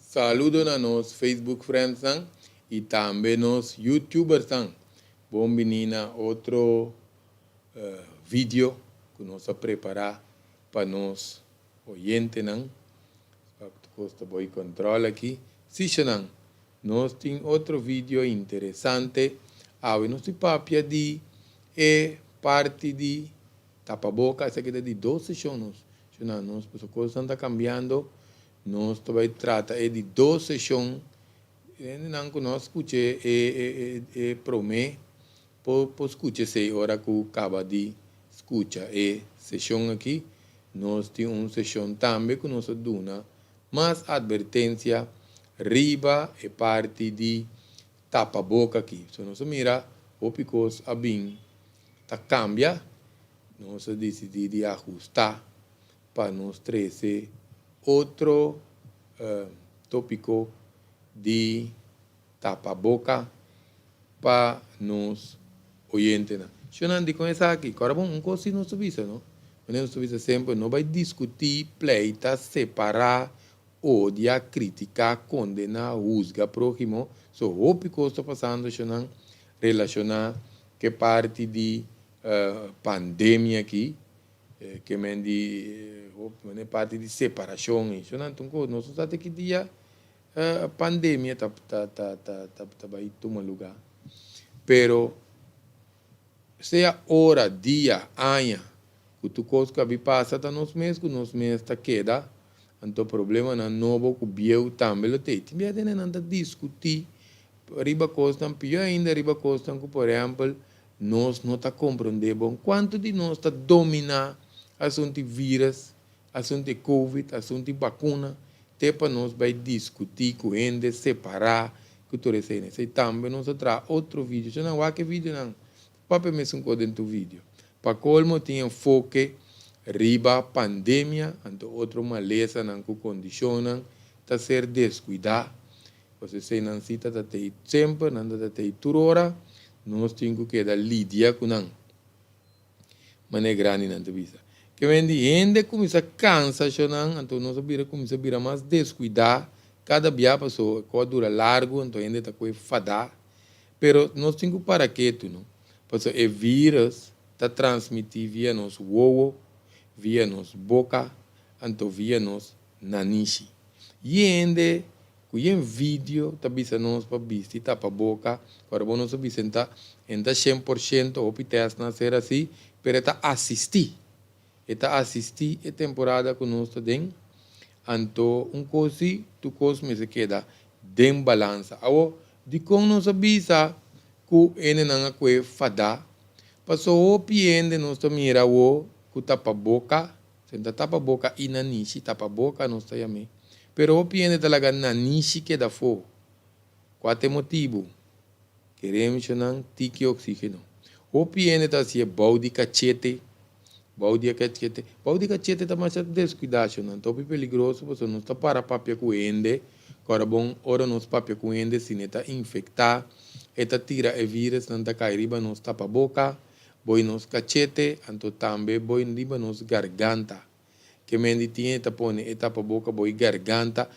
Saludo na nos Facebook friendsnan y tambe nos YouTubersnan. Bon bini na otro video cu nos a prepara pa nos oyentenan. Cos ta boy control aki. Sishanan, nos tin otro video interesante. Awe nos tin papia di e parti di tapaboca. Esaki ta di dos sesion nos. Sishanan, nos pasobra cosnan ta cambiando. Nos ta bay trata e di dos sesion. Hendenan cu no a scucha e prome por scucha esey ora cu caba di scucha e sesion aki. Nos tin un sesion tambe cu nos a duna mas advertencia riba e parti di tapaboca aki. So nos a mira hopi cos a bin ta cambia, nos a dicidi di ahusta pa nos trece otro topico di tapaboca pa nos oyentenan. Shonnan dikon esaki? Kòrda bon, un kos si nos ta bisa, no? Manera nos ta bisa semper, no bai diskutí, pleita, separá, odia, kritiká, kondená, husga próhimo. So hopi kos ta pasando, shonnan, relashoná ku e parti di pandemia aki, ke men di hopi manera e parti di separashon. I shonnan, ta un kos, nos no sa te ki dia pandemia ta ta ta ta ta bai tuma luga pero sea ora dia aña ku tur kos ku a bi pasa ta nos mes ku nos mes ta keda anto problemanan nobo ku bieu tambe lo tei tin bia tene nan ta diskuti riba kosnan pio ainda riba kosnan ku por ehempel nos no ta kompronde bon kuantu di nos ta domina asuntu di virus Asuntu di covid, asuntu di bakuna, te pa nos bai diskutí ku hende separá ku tur esei. Esei tambe nos a traha otro video. Shon nan wak e videonan papia mesun kos den tur video. Pa kolmo tin enfoke riba pandemia anto otro malesanan ku kondishonnan ta ser deskuidá. Pasobra eseinan si ta ta tei semper, nan ta ta tei tur ora, nos tin ku keda lidia ku nan. Manera grandinan ta bisa. Ke men di hende kuminsá kansa shonan, anto nos a bira kuminsá bira mas deskuidá kada bia paso e kos a dura largu anto hende ta kohe fadá. Pero nos tin ku para ketu no, paso e virus ta transmití via nos wowo, via nos boka, anto via nos nanishi. I hende Ku yen video ta bisa nos pa bisti tapa boka, ora bo nos a bisa enta enta 100% hopi testnan a ser asi, pero e ta asisti, e ta asisti e temporada ku nos ta den, anto un kos si tur kos mester keda den balansa. Awor, dikon nos a bisa ku hendenan a kue fadá? Paso hopi hende nos ta mira awor ku tapa boka Senta tapa boka i nanishi tapa boka nos ta yam'é. Pero hopi hende ta laga nanishi keda afó. Kua ta e motibu? Keremshonan tiki oksígeno. Hopi hende ta hasié bou di kachete, bou di e kachete. Bou di kachete ta masha deskuidá shonnan. Ta hopi peligroso pasobra nos ta para papia ku hende. Kòrda bon, ora nos papia ku hende si ne ta infektá, e ta tira e vírusnan ta kai riba nos tapa boka. Boi nos kachete, anto tambe boi riba nos garganta. Ke men di tin e ta pone e tapaboka boi garganta.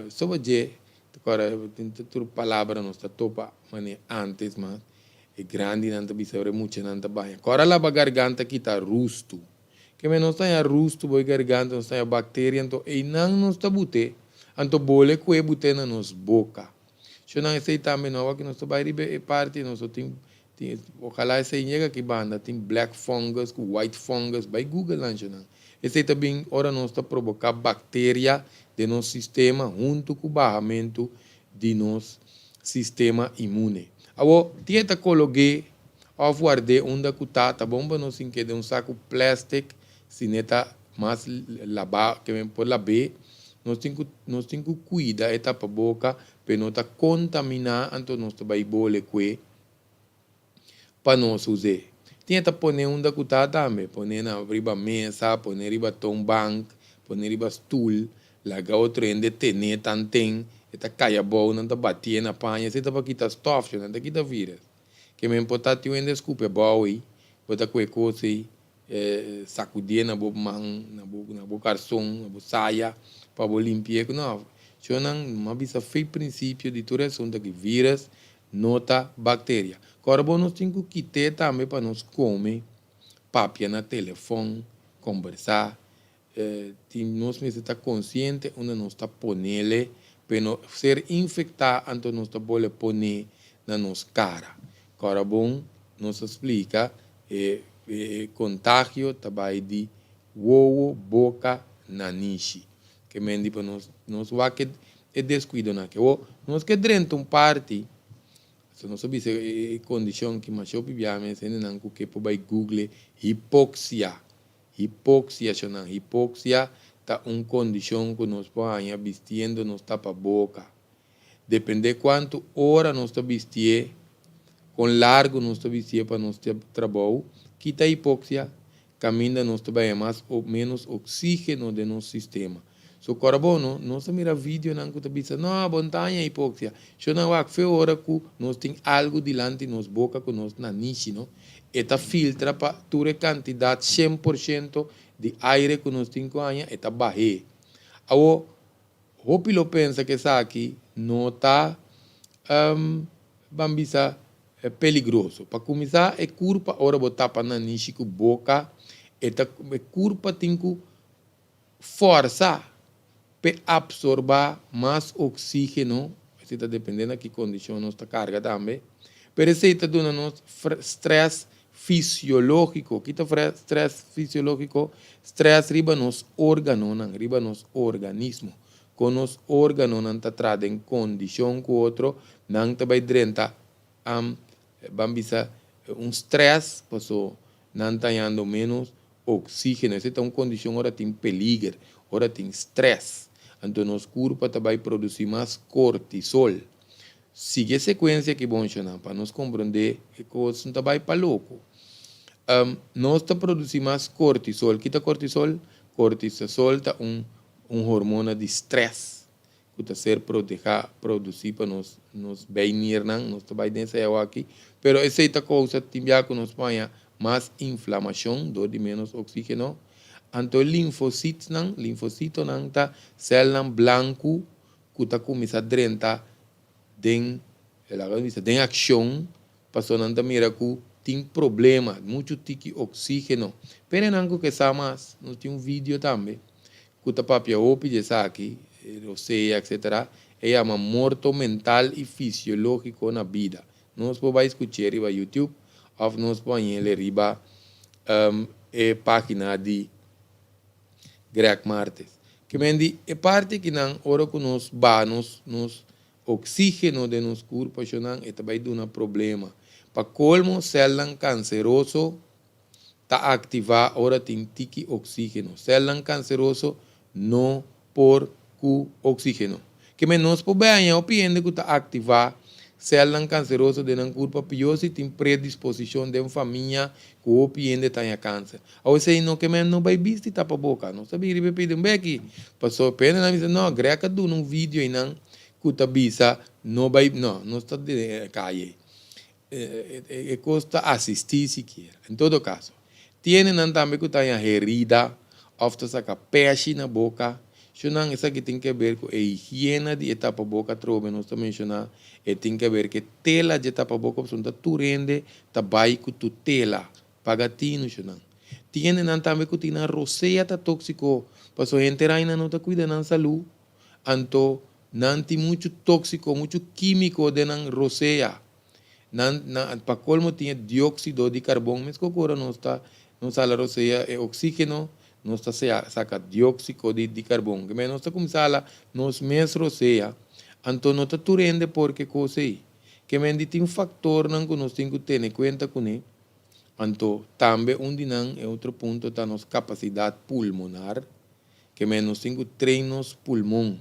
Soba dje, ta kòrda tin tur palabra nos ta topa manera antes mas e grandinan ta bisa ora e muchanan ta baña. Kòrda laba garganta kita rustu. Ke men nos ta haña rustu boi garganta, nos ta haña bakteria, anto einan nos ta bute, anto bole ku e bute na nos boka. Shonnan esei tambe no, awor ku nos ta bai riba e parti nos lo tin Tin ojalá esei yega aki banda tin black fungus ku white fungus bai google nan nan. Esei ta bin ora nos ta proboká bakteria den nos sistema huntu ku bahamentu di nos sistema inmune. Awor tin e ta kolog'é òf ward'é unda ku ta ta bon pa nos hink'é den un saku plastic si ne ta mas labá ke men por lab'é nos tin ku nos tin ku kuida e tapaboka pa e no ta kontaminá anto nos ta bai bole kue pa nos us'é. Tin e ta pone unda ku ta tambe, pone na riba mesa, pone riba ton bank, pone riba stul, laga otro hende tene tanten. E ta kai abou, nan ta batié na paña, esei ta pa kita stòf, nan ta kita vírùs. Ke men por ta tin un hende skupi abou ei, bo ta kue kos ei, sakudié na bo man, na bo karson, na bo saya, pa bo limpi'é. No, shownan, mi a bisa fei prinsipio di tur e asuntu aki, vírùs no ta bakteria. Kòrda bo nos tin ku kit'é tambe pa nos kome, papia na telefòn, kombersá. Tin nos mester ta konsiente unda nos ta ponele p'e no ser infektá anto nos ta bole pone na nos kara. Kòrda bon nos a splika e kontagio ta bai di wowo, boka, nanishi. Ke men di pa nos nos wak e deskuidonan aki. Awor nos ke drenta un parti, so nos a bisa e kondishon ki masha hopi biaha mes hendenan ku ke por bai google hipoksia. Hipoksia, Shonnan, hipoksia ta un kondishon ku nos por haña bistiendo nos tapaboka. Dependé kuantu ora nos ta bistié, kon largu nos ta bistié pa nos trabou, kita hipoksia, kaminda nos ta baña mas o ménos oksígeno den nos sistema. So kòrda bo no, nos ta mira videonan ku ta bisa, no, bo no ta haña hipoksia. Shonnan wak fe ora ku nos tin algu dilanti nos boka ku nos nanishi no, e ta filtra pa tur e kantidat 100% di aire ku nos tin ku haña, e ta bah'é. Awor, hopi lo pensa ku esaki no ta, ban bisa, peligroso. Pa kuminsá, e kurpa ora bo tapa nanishi ku boka, e ta, e kurpa tin ku Forsa p'e absorbá mas oxígeno, esei ta dependé na ki kondishon nos ta karga tambe, pero esei ta duna nos strès fisiológiko. Ki ta strès fisiológiko? Strès riba nos órganonan, riba nos organismo. Kon nos órganonan ta traha den kondishon ku otro, nan ta bai drenta, ban bisa, un strès paso nan ta hañando ménos oxígeno. Esei ta un kondishon ora tin peliger, ora tin strès. Anto nos kurpa ta bai produsí mas kortisol. Sigui e sekuensia aki bon shonnan pa nos komprondé e kos no ta bai pa loko. Nos ta produsí mas kortisol. Ki ta kortisol? Kortisol ta un un hormona di strès ku ta ser protehá, produsí pa nos nos bijniernan, nos ta bai den esei awa aki, pero esei ta kousa tin bia ku nos paña mas inflamashon dor di ménos oksígeno. Anto linfositnan, linfositonan ta sèlnan blanku ku ta kuminsá drenta den, laga nos bisa, den akshon pasobra nan ta mira ku tin problema, muchu tiki oksígeno. P'e nan ku ke sa mas, nos tin un video tambe ku ta papia hopi di esaki, rosea etcetera, e yama morto mental i fisiológiko na bida. Nos por bai skuch'é riba YouTube òf nos por hañ'el riba e página di Greg Martes. Ke men di e parti akinan ora ku nos baha nos nos oksígeno den nos kurpa shonnan e ta bai duna problema. Pa kolmo sèlnan kanseroso ta aktivá ora tin tiki oksígeno. Sèlnan kanseroso no por ku oksígeno. Ke men nos por bai haña hopi hende ku ta aktivá sèlnan kanseroso den nan kurpa pió si tin predisposishon den famia ku hopi hende ta haña kanser. Awe esei no ke men no bai bisti tapa boka. Nos ta bin riba e pidi un beki. Pasobra pe hendenan bisa no, Greg a duna un video einan ku ta bisa no bai no, nos ta den e kaye. E kos ta asistí sikiera. En todo kaso, tiene nan tambe ku ta haña herida òf ta saka pèshi na boka. Sho nan esaki tin ke ber ku e higiena di e tapaboka atrobe nos ta menshoná. E tin ke ber ku e tela dje tapaboka pasobra no ta tur hende ta bai ku tur tela. Paga tinu sho nan. Tiene nan tambe ku tin nan rosea ta tóksiko pasobra henter aina no ta kuida nan salú. Anto nan tin muchu tóksiko, muchu kímiko den nan rosea. Nan, nan, pa kolmo tin e dióksido di karbon, meskos ku ora nos ta, nos hala rosea e oksígeno, nos ta sea, saka dióksiko di, di karbon. Ke nos ta kuminsá hala nos mes rosea, anto no ta tur hende por ke kos ei. Ke men di tin faktornan ku nos tin ku tene kuenta kuné, anto tambe un di nan, e otro punto ta nos kapasidat pulmonar. Ke men nos tin ku train nos pulmon.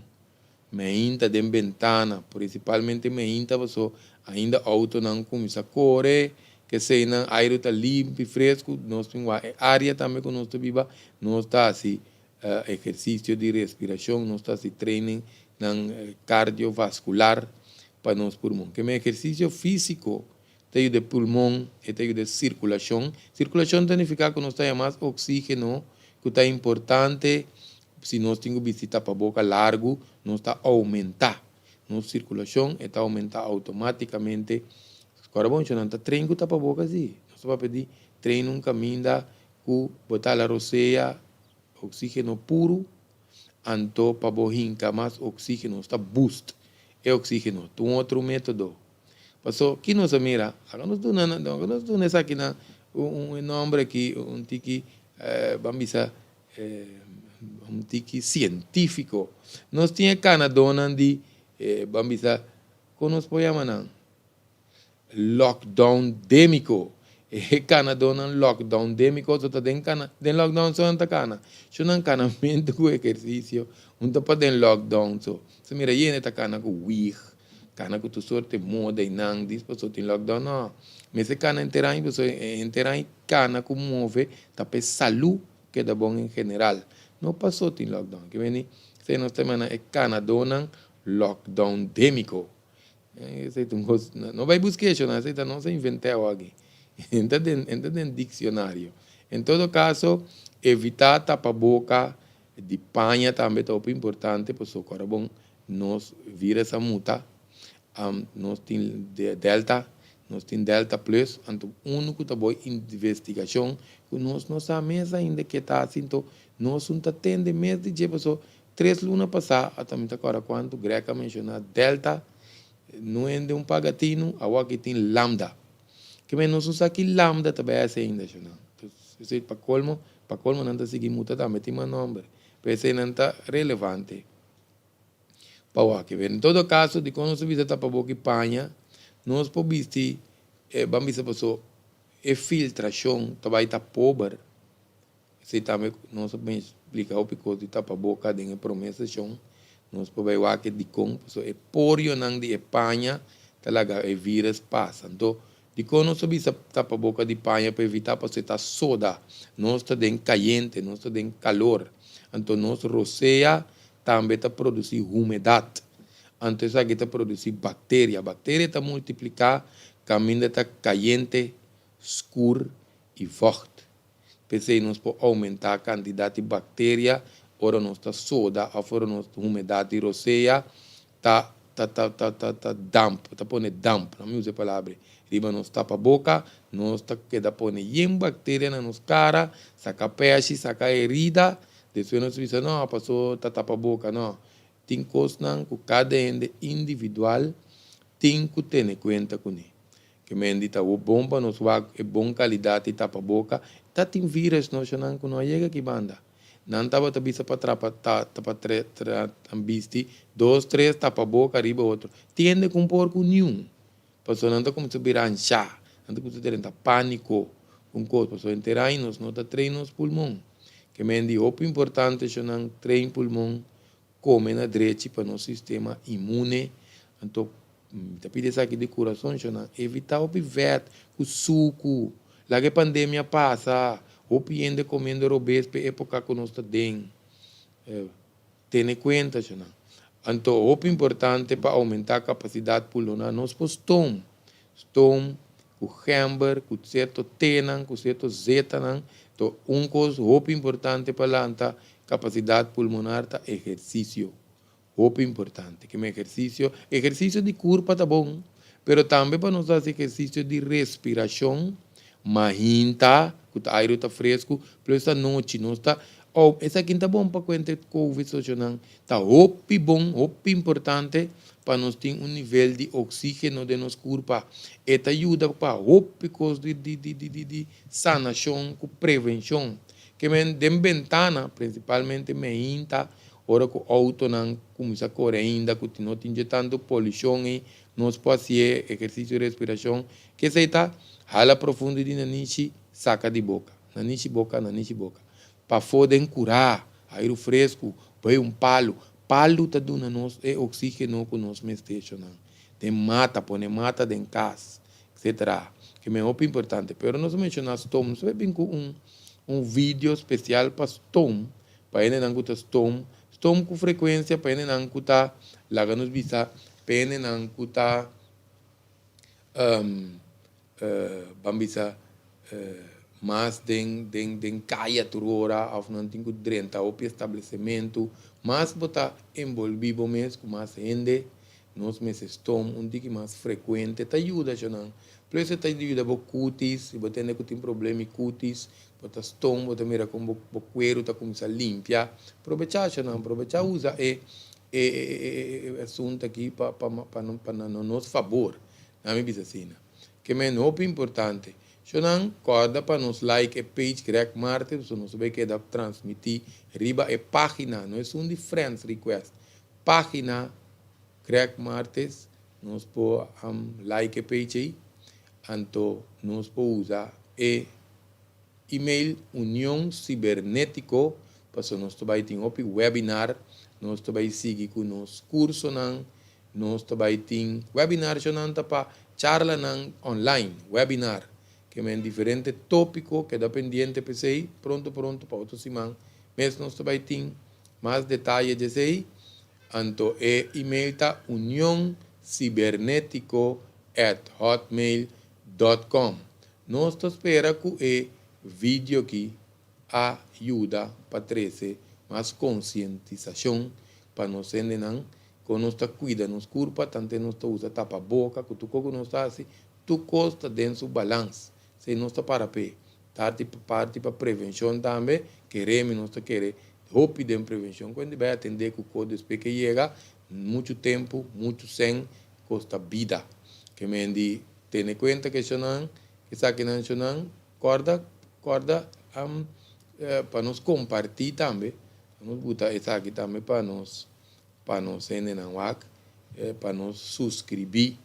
Meinta den bentana, prinsipalmente meinta paso ainda outonan kuminsá kore, keseinan airu ta limpi, fresku, nos tin wak e área tambe ku nos ta biba, nos ta hasi. Ehersisio di respirashon, nos ta hasi training nan kardiovaskular pa nos pulmon. Keme ehersisio físiko ta yuda e pulmon, e ta yuda e sirkulashon. Sirkulashon ta nifiká ku nos ta haña mas oksígeno ku ta importante si nos tin ku bisti tapaboka largu, nos ta oumentá nos sirkulashon, e ta oumentá outomátikamente. Kòrda bon, nan ta train ku tapaboka si. Nos ta papia di train un kaminda ku bo ta hala rosea oxígeno puru, anto pa bo hinka mas oxígeno, nos ta boost e oxígeno. Ta un otro método. Paso, ki nos a mira? Laga nos duna, laga nos duna esakinan un un nomber aki, un tiki, ban bisa, un tiki sientífiko. Nos tin e kanadónan di, ban bisa, kon nos por yama nan? Lockdown démiko. E kanadónan lockdown démiko so ta den kana, den lockdown so nan ta kana. Sho nan kanamentu ku ehersisio un ta pa den lockdown so. So mira yende ta kana ku wig, kana ku tur sorte moda i nan dis paso tin lockdown no. Mester kana henter aña paso henter aña kana ku move ta pa e salú keda bon en general. No paso tin lockdown. Ke meni esei nos ta yama nan e kanadónan lockdown démiko. Esei ta un kos, no bai buska esho nan, esei ta nos a invent'é awor aki. Entra den, entra den diksionario. En todo kaso, evitá tapaboka di paña tambe ta hopi importante pasobra ora bon nos vírus a muta, nos tin delta, nos tin delta plus, anto unu ku ta bo investigashon ku nos no sa mes ainda ke ta hasi, anto nos un ta tende mes di dje pasobra Tres luna pasá, ata mi ta kòrda kuantu Greg a menshoná Delta, no hende un paga tinu, awor aki tin Lambda. Ke men nos no sa ki Lambda ta bai hasi ainda, shonnan. Esei pa kolmo, pa kolmo nan ta sigui muta tambe tin mas nòmber, pero eseinan ta relevante pa wak. En todo kaso, dikon nos ta bisa tapaboka i paña? Nos por bisti, ban bisa paso e filtrashon ta bai ta pober. Esei tambe nos a bin splika hopi kos di tapaboka den e prome seshon. Nos por bai wak e dikon, pasobra e porionan di e paña ta laga e virus pasa. Anto, dikon nos a bisa tapaboka di paña pa evitá? Pasobra e ta soda. Nos ta den kayente, nos ta den kalor. Anto nos rosea tambe ta produsí humedat. Anto esaki ta produsí bakteria. Bakteria ta multipliká kaminda ta kayente, skur i vògt. P'esei nos por oumentá kantidat di bakteria ora nos ta soda òf ora nos humedat di rosea ta ta ta ta ta ta damp, ta pone damp, no mi usa e palabra ei, riba nos tapaboka, nos ta keda pone yen bakteria na nos kara, saka pèshi, saka herida, despues nos bisa no, paso ta tapaboka, no. Tin kosnan ku kada hende individual tin ku tene kuenta kuné. Ke men di ta bo bon pa nos wak e bon kalidat di tapa boka. Ta tin virus no shonan ku no a yega aki banda. Nan tabata bisa pa trapa ta pa tre tra bisti dos tres tapa boka riba otro. Tin hende ku un por ku niun. Pasobra nan ta kuminsá bira anshá. Nan ta kuminsá drenta pániko ku un kos. Pasobra henter aña nos no ta train nos pulmon. Ke men di hopi importante shonan train pulmon Kome na drechi pa nos sistema inmune. Anto mi ta pidi esaki di kurason shonnan, evita hopi vèt ku suku. Laga e pandemia pasa. Hopi hende komiendo robes p'e epoka ku nos ta den. Tene kuenta shonnan. Anto hopi importante pa oumentá kapasidat pulmonar nos por stoom. Stoom ku gember, ku sierto tenan, ku sierto zetanan. To un kos hopi importante pa lanta kapasidat pulmonar ta ehersisio. Hopi importante. Keme ehersisio? Ehersisio di kurpa ta bon, pero tambe pa nos hasi ehersisio di respirashon, mahinta, ku ta airu ta fresku, plus anochi nos ta, oh, esaki ta bon pa kuenta e covid sosionan. Ta hopi bon, hopi importante pa nos tin un nivel di oxigeno den nos curpa. E ta yuda pa hopi cos di di di di di sanacion cu prevencion. Ke men den bentana, principalmente meinta, ora cu autonan cuminsa core ainda cu no tin dje tanto polucion ey, nos por haci e ehercicio di respiracion. Kesey ta hala profundo di nanishi, saca di boca. Nanishi boca, nanishi boca. Pafó den kurá, airu fresku, bai un palu. Palu ta duna nos e oksígeno ku nos mester shonan. Den mata, pone mata den kas, etsetera. Ke men hopi importante. Pero nos a menshoná stoom. Nos a bin ku un un video spesial pa stoom. Pa hendenan ku ta stoom, stoom ku frekuensia, pa hendenan ku ta, laga nos bisa, pa hendenan ku ta, ban bisa, mas den den den kaya tur ora òf nan tin ku drenta hopi establesimentu. Mas bo ta enbolbí bo mes ku mas hende, nos mester stoom un tiki mas frekuente. Ta yuda shonnan. Plus e ta yuda bo kutis, si bo tende ku tin problema di kutis, bo ta stoom, bo ta mira kon bo bo kueru ta kuminsá limpia. Probechá shonnan, probechá usa e e e asuntu aki pa pa pa pa na nos fabor, na mi bisa asina. Ke men hopi importante. Shonnan, kòrda pa nos like e page Greg Martin, pasobra nos ta bai keda transmití riba e página, no esun di friends request, página Greg Martes, nos por like e page ei, anto nos por usa e email Union Cibernetico, pasobra nos ta bai tin hopi webinar, nos ta bai sigui ku nos kursonan. Nos ta bai tin webinar shonan ta pa charlanan online, webinar, ke men diferente topiko, keda pendiente p'esei, pronto pronto pa otro siman mes nos ta bai tin mas detaye djesei, anto e email ta unioncibernetico@hotmail.com. Nos ta spera ku e video aki a yuda pa trese mas konsientisashon pa nos hendenan kon nos ta kuida nos kurpa, tante nos ta usa tapaboka ku tur kos ku nos ta hasi, tur kos ta den su balans. Esei nos ta para p'e. Tarti pa parti pa prevenshon tambe, kere mi nos ta kere hopi den prevenshon. Ku hende bai atendé ku kos despues ke yega, muchu tempu, muchu sèn, kosta bida. Ke men di tene kuenta ku eshonan, esakinan eshonan. Kòrda, kòrda pa nos kompartí tambe, pa nos buta esaki tambe pa nos, pa nos hendenan wak, pa nos suskribí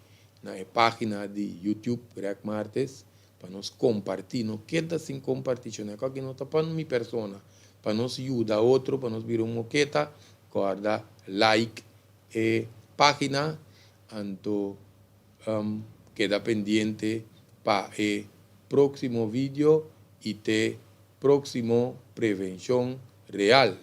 na e página di YouTube Greg Martes, pa nos kompartí, no keda sin kompartí, shon esaki no ta pa mi persona, pa nos yuda otro, pa nos bira un moketa, kòrda like e página, anto. Keda pendiente pa e próksimo video i te próksimo Prevenshon Real.